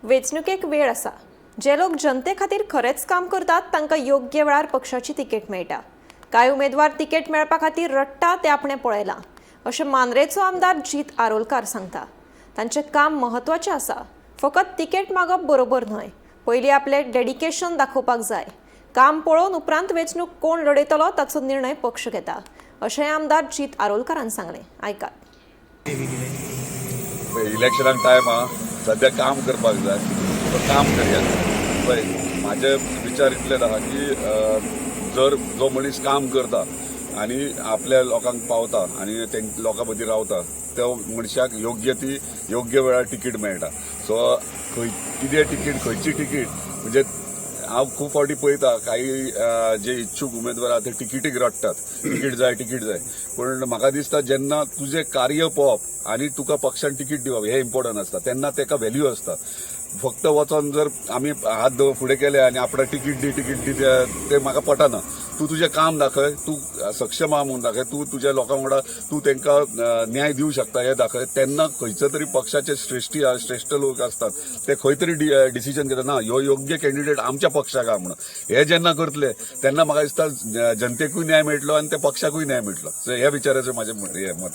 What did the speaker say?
वेंचणुकेक वेळ आसा. जे लोक जनते खातीर खरेंच काम करतात तांकां योग्य वेळार पक्षाची तिकेट मेळटा. कांय उमेदवार तिकेट मेळपा खातीर रडटा तें आपणें पळयलां, अशें मांद्रेचो आमदार जीत आरोलकार सांगता. तांचें काम म्हत्वाचें आसा. फकत तिकेट मागप बरोबर न्हय, पयलीं आपलें डेडिकेशन दाखोवपाक जाय. काम पळोवन उपरांत वेंचणूक कोण लढयतलो ताचो निर्णय पक्ष घेता, अशेंय आमदार जीत आरोलकारान सांगलें. आयकात. इलेक्शनाक टायम आहा. सद्या काम करपाक जाय, तो काम करया. पळय, म्हाजे विचार इतलेच आहा की जर जो मनीस काम करता आनी आपल्या लोकांक पावता आनी लोकां मदीं रावता, त्या मनशाक योग्य ती योग्य वेळार तिकीट मेळटा. सो खंय कितें तिकीट, खंयची तिकीट, म्हणजे हांव खूब फावटी पळयता, काही जे इच्छूक उमेदवार आहा ते तिकीटीक रडटात, तिकीट जाय, तिकीट जाय. पूण म्हाका दिसता, जेन्ना तुजें कार्य पळोवप आनी तुका पक्षान तिकीट दिवप हें इम्पॉर्टंट आसता, तेन्ना तेका व्हॅल्यू आसता. फक्त वचोन जर आमी हात फुडें केले आनी आपणाक तिकीट दी, तिकीट दी, ते म्हाका पटना. तूं तुजें काम दाखय, तूं सक्षम आहा म्हणून दाखय, तूं तुज्या लोकां वांगडा तूं तांकां न्याय दिवं शकता हें दाखय. तेन्ना खंयचो तरी पक्षाचे श्रेश्ठी श्रेश्ठ लोक आसतात, ते खंय तरी डिसिजन घेता ना, ह्यो योग्य कॅन्डिडेट आमच्या पक्षाक आहा म्हणून. हे जेन्ना करतले तेन्ना म्हाका दिसता जनतेकूय न्याय मेळटलो आनी त्या पक्षाकूय न्याय मेळटलो. सो ह्या विचाराचें म्हाजें हें मत.